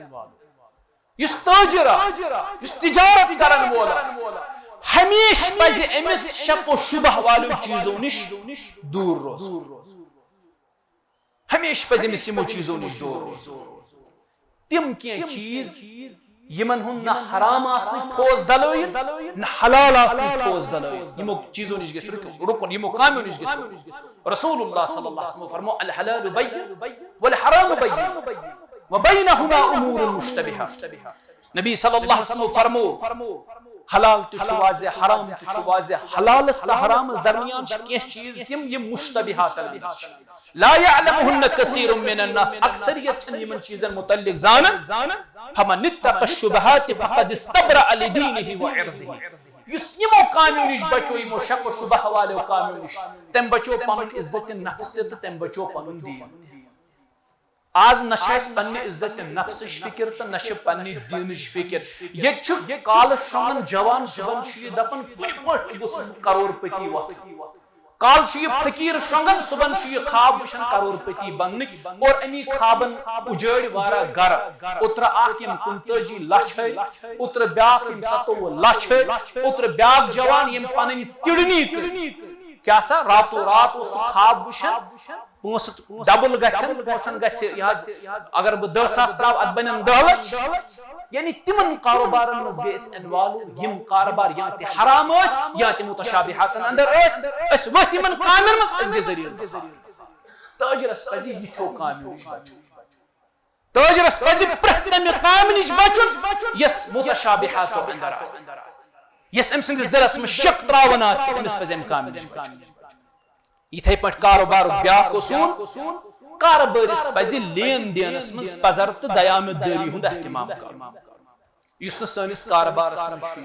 یُس تٲجر آسہِ، یُس تجارت کرن وول آسہِ، ہمیشہٕ پزِ أمِس شک و شبہ والیو چیزو نِش دوٗر روزُن۔ ہمیشہٕ پزِ أمِس یِمو چیزو نِش دوٗر روزُن۔ تِم کینٛہہ چیز یِمن ہُنٛد نہ حرام آسنٕچ ٹھوس دلٲیِل، نہ حلال آسنٕچ ٹھوس دلٲیِل، یِمو چیزو نِش گژھِ رُکُن، رُکُن، یِمو کامیو نِش گژھِ رُکُن۔ رسول اللہ صلی اللہ علیہ وسلم فرمو، الحلال بین والحرام بین وبینہما امور مشتبہات۔ نبی صلی اللہ علیہ وسلم فرمو، حلال تہِ چھُ واضح، حرام تہِ چھُ واضح، حلالس تہٕ حرامس درمیان چھِ کینٛہہ چیز تِم یِم مشتبہاتن اندر چھِ۔ لا یعلمہن کثیر من الناس، اکثریت چھنہٕ یِمن چیزن متعلق زانان۔ فمن اتقى الشبهات فقد استبرأ لدينه وعرضه۔ یُس یِمو کامیو نِش بچو، یِمو شک و شبہ والیو کامیو نِش، تٔمۍ بچو پنُن عزت نفس تہِ تہٕ تٔمۍ بچو پنُن دیٖن تہِ۔ آز نہ چھِ اَسہِ پننہِ عزت نفسٕچ فکر تہٕ نہ چھِ پننہِ دیٖنٕچ فکر۔ ییٚتہِ چھُ کالہٕ شۄنٛگان جوان، صُبحن چھُ یہِ دپان، کُنہِ پٲٹھۍ گوٚژھُس بہٕ کرور پتی وۄتھُن۔ کالہٕ چھُ یہِ فقیٖر شۄنٛگان، صُبحن چھُ یہِ خواب وٕچھان کرور پتی بننٕکۍ، اور اَمی خوابن اُجٲڑۍ واریاہ گرٕ۔ اوترٕ اکھ یِم کُنتٲجی لچھ ہے، اوترٕ بیاکھ یِم ستووُہ لچھ ہے، اوترٕ بیاکھ جوان یِم پنٕنۍ کڈنی کٔڑۍ۔ کیٛاہ سا راتو رات اوس سُہ خواب وٕچھان، پونٛسہٕ ڈبل گژھن، پونٛسن گژھِ یہِ حظ، اگر بہٕ دہ ساس تراوٕ، اتھ بنن دہ لچھ۔ یعنی تِمن کاروبارن منٛز گٔے أسۍ انوالو، یِم کاروبار یا تہِ حرام ٲسۍ یا تہِ متشابہاتن اندر ٲسۍ۔ أسۍ ؤتھۍ یِمن کامٮ۪ن منٛز، أسۍ گٔے ذلیل۔ تاجرس پزِ یِتھیو کامٮ۪و نِش بچُن۔ تاجرس پزِ پرٛٮ۪تھ تمہِ کامہِ نِش بچُن یۄس متشابہاتو اندر آسہِ، یۄس أمۍ سٕنٛدِس دلس منٛز شک تراوان آسہِ، أمِس پزِ امہِ کامہِ نِش بچُن۔ یِتھے پٲٹھۍ کاروبارُک بیاکھ اصوٗل، کاربٲرِس پزِ لین دینس منٛز پزر تہٕ دیانت دٲری ہُنٛد اہتمام کرُن، یُس نہٕ سٲنِس کاربارس منٛز چھُ۔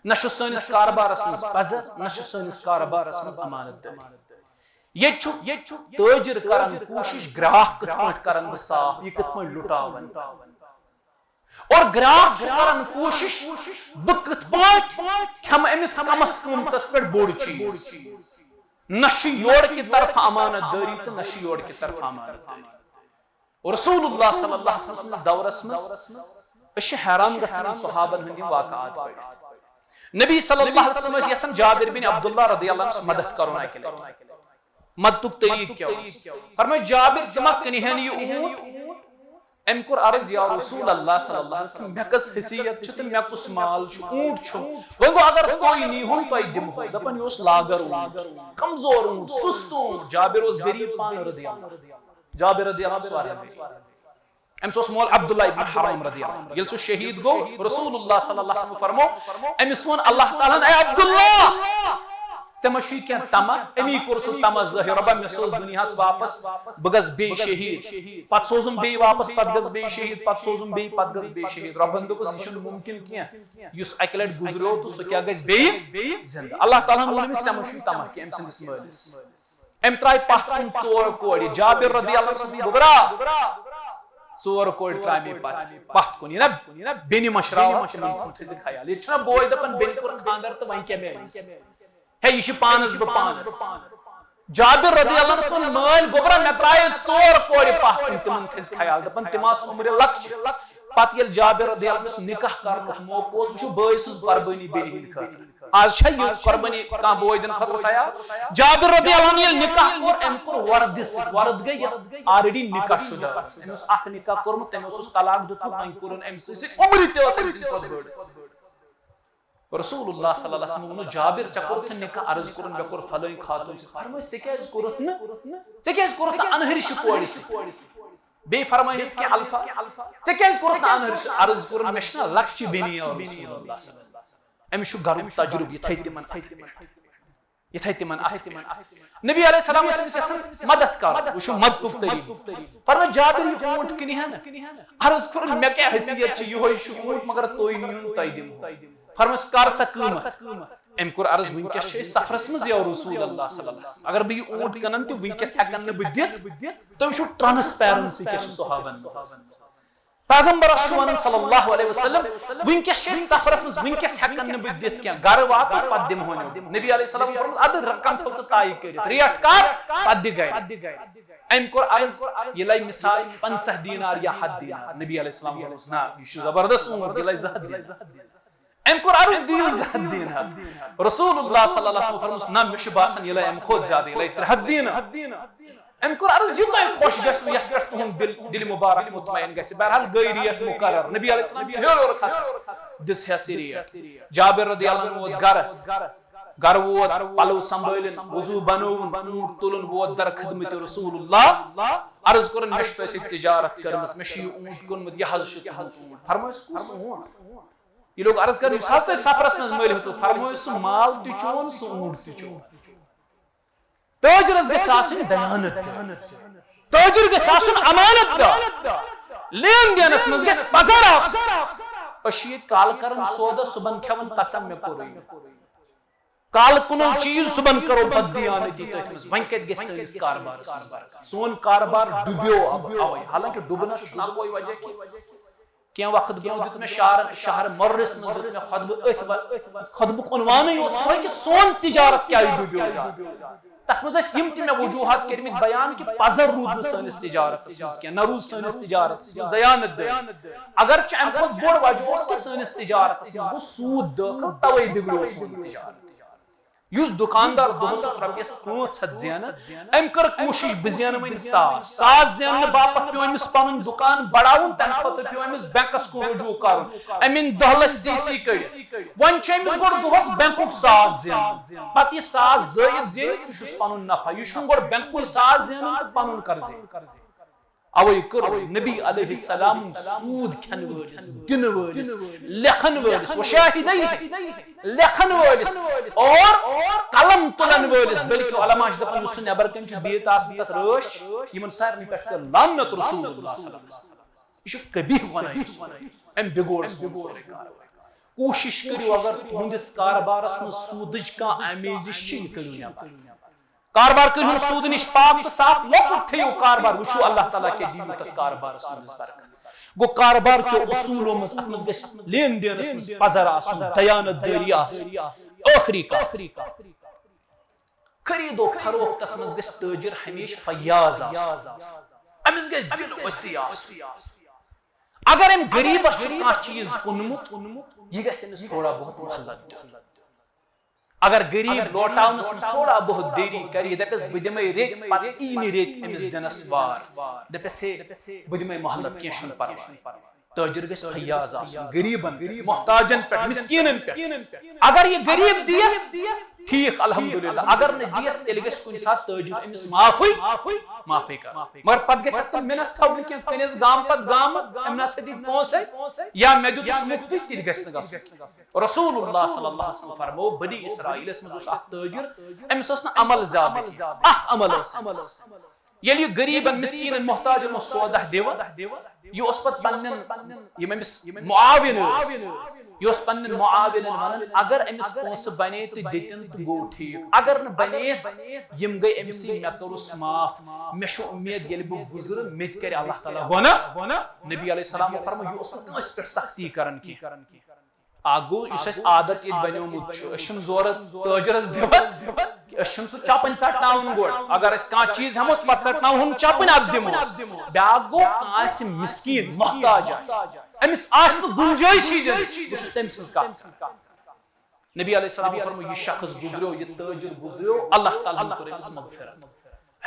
نہ چھُ سٲنِس کاربارس منٛز پزر، نہ چھُ سٲنِس کاربارس منٛز امانت دٲری۔ ییٚتہِ چھُ، ییٚتہِ چھُ تٲجر کران کوٗشش، گراہک کِتھ پٲٹھۍ کرن بہٕ صاف، یہِ کِتھ پٲٹھۍ لُٹاون۔ اور گراہک چھُ کران کوٗشش، بہٕ کِتھ پٲٹھۍ کھٮ۪مہٕ أمِس کمس قۭمتس پٮ۪ٹھ بوٚڑ چیٖز۔ نہ چھُ یورٕ کہِ طرفہٕ امانت دٲری تہٕ نہ چھُ یورٕ کہِ طرفہٕ امانت دٲری۔ رسول اللہ صلی اللہ علیہ وسلم سٕنٛدِس دورس منٛز أسۍ چھِ حیران گژھان یِم صحابن ہٕنٛدۍ یِم واقعات پٔرِتھ۔ نبی صلی اللہ علیہ وسلم ٲسۍ یژھان جابر بن عبداللہ رضی اللہ عنس مدد کرُن اکہِ لٹہِ۔ مدتُک طریٖقہٕ کیٛاہ اوس؟ فرمٲے، جابر، ژٕ ما کٕنہن یہِ اوٗنٹ؟ أمۍ کوٚر عرض، یا رسول اللہ صلی اللہ علیہ وسلم، مےٚ کۄس حیثیت چھِ تہٕ مےٚ کُس مال چھُ؟ اوٗنٹ چھُم۔ وۄنۍ گوٚو، اگر تُہۍ نیٖہُن، تۄہہِ دِمہو۔ دپان، یہِ اوس لاگر اوٗنٹ، کمزور اوٗنٹ، سُست اوٗنٹ۔ جابر اوس غریٖب پانہٕ رضی اللہ۔ جابر رضی اللہ عنہ اوس واریاہ غریٖب۔ أمِس اوس مول عبداللہ ابن حرام رضی اللہ عنہ۔ ییٚلہِ سُہ شہیٖد گوٚو، رسول اللہ صلی اللہ علیہ وسلم فرمو، أمِس ووٚن اللہ تعالیٰ ہن، اے عبداللہ، ژےٚ ما چھُے کینٛہہ طمع؟ أمی کوٚر سُہ طمع ظٲہِر، رۄبا، مےٚ سوز دُنیاہس واپس، بہٕ گژھٕ بیٚیہِ شہیٖد، پتہٕ سوزُم بیٚیہِ واپس، پتہٕ گژھٕ بیٚیہِ شہیٖد، پتہٕ سوزُم بیٚیہِ، پتہٕ گژھٕ بیٚیہِ شہیٖد۔ رۄبن دوٚپُس، یہِ چھُنہٕ مُمکِن کینٛہہ، یُس اکہِ لٹہِ گُزریو تہٕ سُہ کیٛاہ گژھِ بیٚیہِ زندٕ؟ اللہ تعالیٰ ہن ووٚن أمِس، ژےٚ ما چھُے طمع کینٛہہ أمۍ سٕنٛدِس مٲلِس؟ أمۍ ترٛایہِ پتھ کُن ژور کورِ۔ جابر رضی اللہ عنہ سُنٛد گوٚبرا، ژور کورِ ترٛایہِ مےٚ پتھ، پتھ کُن۔ یہِ نا بیٚنہِ مشراوان، تِمن تھُن تھٲیزِ خیال۔ ییٚتہِ چھُنہ بوے دپان، بیٚنہِ کوٚر خانٛدر تہٕ وۄنۍ کیٛاہ مےٚ أمِس؟ ہے، یہِ چھِ پانس بہٕ پانس۔ جابر رضی اللہ عنہ سُنٛد مٲلۍ گوٚبرا، مےٚ ترٛایہِ ژور کورِ پتھ کُن، تِمن تھٲیزِ خیال۔ دپان، تِم آسہٕ عمرِ لۄکچہِ۔ پتہٕ ییٚلہِ جابر رضی اللہ عنس نکاح کرنُک موقعہٕ اوس، وٕچھِو بٲے سٕنٛز قربٲنی بیٚنہِ ہٕنٛدِ خٲطرٕ۔ آز چھا یہِ قربٲنی کانٛہہ بوے دِنہٕ خٲطرٕ تیار؟ جابر رضی اللہ عنہ ییٚلہِ نکاح کوٚر، أمۍ کوٚر وردِ سۭتۍ، ورد گٔے یۄس already نکاح شدہ ٲس۔ أمۍ اوس اکھ نکاح کوٚرمُت، تٔمۍ اوسُس طلاق دیُتمُت، وۄنۍ کوٚرُن أمۍ سٕے سۭتۍ، عمرِ تہِ ٲس أمۍ سٕنٛدِ کھۄتہٕ بٔڑ۔ رسول اللہ صلی اللہ علیہ وسلم ووٚنُس، جابر، ژےٚ کوٚرُتھ نہٕ نکاح؟ عرض کوٚرُن، مےٚ کوٚر فلٲنۍ خاتون سۭتۍ۔ فرمٲے، ژےٚ کیٛازِ کوٚرُتھ نہٕ؟ ژےٚ کیٛازِ کوٚرُتھ نہٕ انہرشہِ کورِ سۭتۍ؟ بیٚیہِ فرمٲیِس کینٛہہ الفاظ، "ژےٚ کیٛازِ کوٚرُتھ نہٕ عرض؟" عرض کوٚرُن، "مےٚ چھُنہ لۄکچہِ بیٚنہِ یا رسول اللہ صلی اللہ علیہ وسلم۔" أمِس چھُ گرُک تجرُبہٕ یِتھَے تِمن اَتھِ پٮ۪ٹھ۔ یِتھَے تِمن اَتھِ پٮ۪ٹھ۔ نبی علیہ السلام اوس أمِس یژھان مدد کرُن، وٕچھِو مدتُک طریٖقہٕ۔ فرمٲو، "جابر، یہِ اوٗنٹ کٕنہِ ہا نہٕ؟" عرض کوٚرُن، "مےٚ کیٛاہ حیثیت چھِ، یِہوٚے چھُ اوٗنٹ، مگر تُہۍ نِیِو، تۄہہِ دِمو۔" فرمٲوس، "کر سا قۭمتھ؟" أمۍ کوٚر عرض، "وٕنکیٚس چھِ أسۍ سفرس منٛز یا رسول اللہ صلی اللہ علیہ وسلم، اگر بہٕ یہِ اوٗنٹ کٕنن تہِ وٕنکیٚس ہٮ۪کن نہٕ بہٕ دِتھ۔" تُہۍ وٕچھِو ٹرانسپیرنسی کیٛاہ چھِ صحابن منٛز آسان۔ پیغمبرس چھُ ونان صلی اللہ علیہ وسلم، "وٕنکیٚس چھِ أسۍ سفرس منٛز، وٕنکیٚس ہٮ۪کن نہٕ بہٕ دِتھ کینٛہہ، گرٕ واتو پتہٕ دِمہو نٮ۪بر۔" نبی علیہ السلام فرمووُس، "اَدٕ رقم تھٲو ژٕ طے کٔرِتھ، ریٹ کر، پتہٕ دِ گرِ۔" أمۍ کوٚر عرض، "یہِ لگہِ مثال پنٛژاہ دینار یا ہتھ دینار۔" نبی علیہ السلام فرمووُس، "نہ، یہِ چھُ زبردست اوٗنٹ، یہِ لگہِ زٕ ہتھ دینار۔" أمۍ کوٚر عرض، "دِیِو زٕ ہتھ دینار۔" رسول اللہ صلی اللہ علیہ وسلم فرمووُس، "نہ، مےٚ چھُ باسان، یہِ لگہِ اَمہِ کھۄتہٕ زیادٕ، یہِ لگہِ ترٛےٚ ہتھ دینار۔" أمۍ کوٚر عرض، "یہِ تۄہہِ خۄش گژھِوٕ، یَتھ پٮ۪ٹھ تُہُنٛد دِل، دِل مبارک مطمئن گژھِ۔" بہرحال گٔے ریٹ مقرر۔ نبی علیہ السلام چھُ ہیوٚر ہیوٚر کھسان۔ دِژ ہٮ۪س یہِ ریٹ۔ جابر رضی اللہ عنہ ووت گرٕ۔ گرٕ ووت، پلو سنبھٲلِن، وضو بنووُن، اوٗنٹ تُلُن، ووت در خدمت رسول اللہ۔ عرض کوٚرُن، "مےٚ چھِ تۄہہِ سۭتۍ تجارت کٔرمٕژ، مےٚ چھُ یہِ اوٗنٹ کٕنمُت، یہِ حظ چھُ تُہُنٛد اوٗنٹ۔" فرمٲیِس، "کُس اوٗنٹ؟" یہِ لوٚگ عرض کرنہِ، "یُس حظ تۄہہِ سفرس منٛز مٔلۍ ہیوٚتوٕ۔" فرمٲیِس، "سُہ مال تہِ چون، سُہ اوٗنٹ تہِ چون۔" تٲجرس گژھِ آسٕنۍ دیانت دٲری۔ تٲجر گژھِ آسُن امانت دار۔ لین دینس منٛز گژھِ پزر آسُن۔ أسۍ چھِ ییٚتہِ کالہٕ کران سودا، صبحن کھٮ۪وان قسم مےٚ کوٚرُے۔ کالہٕ کٕنو چیٖز، صبحن کرو بددیانتی تٔتھۍ منٛز۔ وۄنۍ کتہِ گژھِ سٲنِس کاربارس منٛز برکت؟ سون کاربار ڈُبیو اب اوے، حالانکہ ڈُبنس چھُنہٕ اکوے وجہ کینٛہہ۔ کینٛہہ وقت برونٛہہ دیُت مےٚ شہر، شہر مُررِس منٛز دیُت مےٚ خطبہٕ۔ أتھۍ و-، خطبُک عنوانٕے اوس یِہوٚے کہِ سون تجارت کیٛازِ ڈُبیو زیادٕ۔ تَتھ منٛز ٲسۍ یِم تہِ مےٚ وجوہات کٔرمٕتۍ بیان کہِ پزر روٗد نہٕ سٲنِس تجارتس منٛز کینٛہہ، نہ روٗز سٲنِس تجارتس منٛز دیانت دٲری۔ اگرچہِ اَمہِ کھۄتہٕ بوٚڑ وجہ اوس کہِ سٲنِس تجارتس منٛز گوٚو سوٗد دٲخل، توے بِگڑیو سون تجارت۔ یُس دُکاندار دۄہس اوس رۄپیس پانٛژھ ہتھ زینان، أمۍ کٔر کوٗشِش بہٕ زینہٕ وۄنۍ ساس۔ ساس زیننہٕ باپتھ پیوٚو أمِس پنُن دُکان بڑاوُن، تمہِ پتہٕ پیوٚو أمِس بینکس کُن رجوع کرُن۔ أمۍ أنۍ دَہ لچھ سی سی کٔڑِتھ۔ وۄنۍ چھُ أمِس گۄڈٕ دۄہس بینکُک ساس زینُن، پتہٕ یہِ ساس زٲیِد زینہِ، تہِ چھُس پنُن نفع۔ یہِ چھُنہٕ گۄڈٕ بینکُے ساس زینُن تہٕ پنُن قرض ہیٚنۍ۔ اوے کٔر نبی علیہ السلام سوٗد کھٮ۪ن وٲلِس، دِنہٕ وٲلِس، لیکھن وٲلِس، وشاہدیہ، لیکھن وٲلِس اور قلم تُلن وٲلِس، بلکہِ علماء چھِ دپان یُس سُہ نٮ۪بر کَنہِ چھُ بِہِتھ آسان تتھ رٲچھ، یِمن سارنٕے پٮ۪ٹھ کٔر لعنت رسول اللہ صلی اللہ علیہ وسلم۔ یہِ چھُ قبیح گۄناہ یُس أمۍ بِگوڑ سون سورُے کارٕبار۔ کوٗشِش کٔرِو اگر تُہنٛدِس کاربارس منٛز سوٗدٕچ کانٛہہ آمیزش چھِ، یہِ کٔرِو نٮ۪بر۔ کاربار کٔرۍہُن سوٗدٕ نِش پاک تہٕ صاف، لۄکُٹ تھٲیِو کاربار، وٕچھِو اللہ تعالیٰ کیٛاہ دِیِو تَتھ کاربارَس منٛز برکت۔ گوٚو کاربار کیو اصوٗلو منٛز، اَتھ منٛز گژھِ لین دینَس منٛز پَزر آسُن، دیانت دٲری آسٕنۍ۔ ٲخری کَتھ، خریٖد و فروختَس منٛز گژھِ تٲجِر ہمیشہِ فیاض آسُن، أمِس گژھِ دِل وسیع آسُن۔ اگر أمۍ غریٖبَس چھُ کانٛہہ چیٖز کُنمُت، یہِ گژھِ أمِس تھوڑا بہت مۄہلت دیُن۔ اگر غریٖب لوٹاونس منٛز تھوڑا بہت دیری کرِ، یہِ دپٮ۪س، "بہٕ دِمے ریٚتۍ، پتہٕ یی نہٕ ریٚتۍ أمِس دِنس وار۔" دپٮ۪س، "ہے، بہٕ دِمے مۄہلت، کینٛہہ چھُنہٕ پرواے۔" تٲجر گژھِ فیاض آسُن، غریٖبن پٮ۪ٹھ، محتاجن پٮ۪ٹھ، مسکیٖنن پٮ۪ٹھ۔ اگر یہِ غریٖب دِیس، ٹھیٖک، الحمدللہ۔ اگر نہٕ دِیس، تیٚلہِ گژھِ کُنہِ ساتہٕ تٲجر أمِس معافٕے، معافٕے کرُن۔ مگر پتہٕ گژھٮ۪س نہٕ مِنت تھاوٕنۍ کینٛہہ، کُنِس گامہٕ پتہٕ گامہٕ، أمۍ نہ سا دِتۍ پونٛسے، یا مےٚ دیُتُس مُفتٕے، تہِ تہِ گژھِ نہٕ گژھُن۔ رسول اللہ صلی اللہ علیہ وسلم فرمو، بنی اسرائیلس منٛز اوس اکھ تاجر، أمِس اوس نہٕ عمل زیادٕ کینٛہہ، اکھ عمل اوس أمِس۔ ییٚلہِ یہِ غریٖبن، مسکیٖنن، محتاجن اوس سودا دِوان، یہِ اوس پتہٕ پننٮ۪ن، یِم أمِس معاون ٲسۍ، یہِ اوس پننٮ۪ن معاونن ونان، اگر أمِس پونٛسہٕ بنے تہٕ دِتِن تہٕ گوٚو ٹھیٖک، اگر نہٕ بنیس، یِم گٔے أمۍ سٕنٛدۍ، مےٚ کوٚرُس معاف۔ مےٚ چھُ اُمید ییٚلہِ بہٕ گُزرٕ، مےٚ تہِ کرِ اللہ تعالیٰ گۄناہ۔ نبی علیہ السلام فرمو، یہِ اوس نہٕ کٲنٛسہِ پٮ۪ٹھ سختی کران کینٛہہ۔ اکھ گوٚو، یُس اَسہِ عادت ییٚتہِ بنیومُت چھُ، أسۍ چھِنہٕ زورٕ تٲجرس دِوان، أسۍ چھِنہٕ سُہ چپٕنۍ ژٹناوُن گۄڈٕ۔ اگر أسۍ کانٛہہ چیٖز ہٮ۪موس، پتہٕ ژٹناوہون چپٕنۍ، اکھ دِموس۔ بیٛاکھ گوٚو، کانٛہہ آسہِ مسکیٖن، محتاج آسہِ، أمِس آسہِ نہٕ گُنجٲیشٕے دِنٕچ، بہٕ چھُس تٔمۍ سٕنٛز کتھ کران۔ نبی علیہ السلام فرمو، یہِ شخص گُزریو، یہِ تٲجر گُزریو، اللہ تعالیٰ ہن کوٚر أمِس مغفرت۔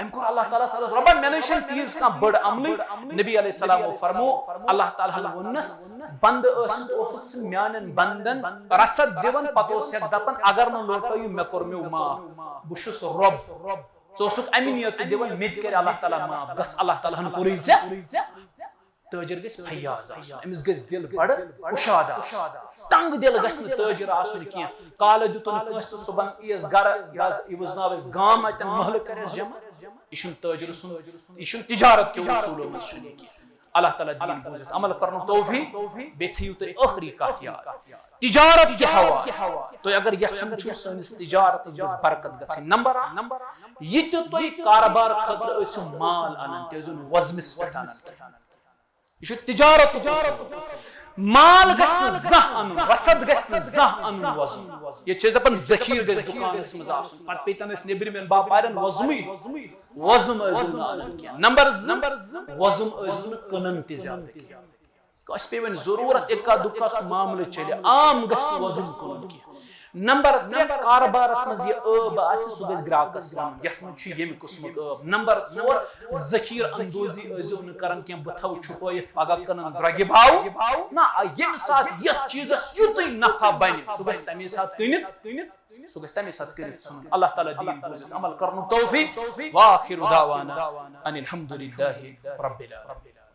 أمۍ کوٚر اللہ تعالیٰ ہس عرض، "رۄبا، مےٚ نَے چھَنہٕ تیٖژ کانٛہہ بٔڑ عملٕے۔" نبی علیہ السلام فرمو، اللہ تعالیٰ ہن ووٚننس، "بندٕ ٲسِتھ اوسُکھ ژٕ میانٮ۪ن بندن رسد دِوان، پتہٕ اوس ہٮ۪کھ دپان، اگر نہٕ لوٹٲیِو، مےٚ کوٚر میو معاف۔ بہٕ چھُس رۄب، ژٕ اوسُکھ امہِ نیتہٕ دِوان، مےٚ تہِ کرِ اللہ تعالیٰ معاف، گژھ، اللہ تعالیٰ ہن کوٚرُے ژےٚ۔ تٲجر گژھِ فیاض آسُن، أمِس گژھِ دِل بڑٕ کُشادٕ آسُن۔ تنگ دِل گژھِ نہٕ تٲجر آسُن کینٛہہ۔ کالہٕ دیُتُن کٲنٛسہِ تہٕ صبحن ییٖس گرٕ، یہِ حظ، یہِ وٕزناو اَسہِ گام، اتٮ۪ن محلہٕ کرٮ۪س جمع۔ یہِ چھُنہٕ تٲجر سُنٛد، یہِ چھُنہٕ تجارت کیو اصوٗلو منٛز چھُنہٕ یہِ کینٛہہ۔ اللہ تعالیٰ دِیِن بوٗزِتھ عمل کرنُک توفیق۔ بیٚیہِ تھٲیِو تُہۍ ٲخری کتھ یاد، تجارت کہِ حوالہٕ تُہۍ اگر یژھُن چھُو سٲنِس تجارتس گٔژھ برکت گژھٕنۍ، نمبر اکھ، یہِ تہِ تُہۍ کاربار خٲطرٕ ٲسِو مال انان، تُہۍ ٲسِو نہٕ وزنس پٮ۪ٹھ انان کینٛہہ۔ یہِ چھُ تجارت اصوٗل۔ مال گژھِ نہٕ زانٛہہ انُن، رسد گژھِ نہٕ زانٛہہ انُن وزُم۔ ییٚتہِ چھِ أسۍ دپان ذخیرٕ گژھِ دُکانس منٛز آسُن، پتہٕ پیٚیہِ تن اَسہِ نیٚبرِمٮ۪ن باپارٮ۪ن وزمٕے۔ وزُم ٲسۍزیو نہٕ انان کینٛہہ۔ نمبر زٕ، وزُم ٲسۍزیو نہٕ کٕنان تہِ زیادٕ کینٛہہ۔ کٲنٛسہِ پیٚیہِ وۄنۍ ضروٗرت، اِکا دُکا سُہ معاملہٕ چلہِ، عام گژھِ نہٕ وزُم کٕنُن کینٛہہ۔ نمبر ترٛےٚ، کاربارس منٛز یہِ ٲب آسہِ، سُہ گژھِ گراکس ونُن، یتھ منٛز چھُ ییٚمہِ قٕسمُک ٲب۔ نمبر ژور، ذخیرٕ اندوزی ٲسۍزیو نہٕ کران کینٛہہ، بہٕ تھاوٕ چھُپٲیِتھ، پگاہ کٕنن درۄگہِ باوٕ۔ نہ، ییٚمہِ ساتہٕ یتھ چیٖزس یُتُے نفع بنہِ، سُہ گژھِ تمے ساتہٕ کٕنِتھ، سُہ گژھِ تمے ساتہٕ کٔرِتھ ژھٕنُن۔ اللہ تعالیٰ دِیِن بوٗزِتھ عمل کرنُک توفیق۔ وآخر دعوانا ان الحمد للہ رب العالمین۔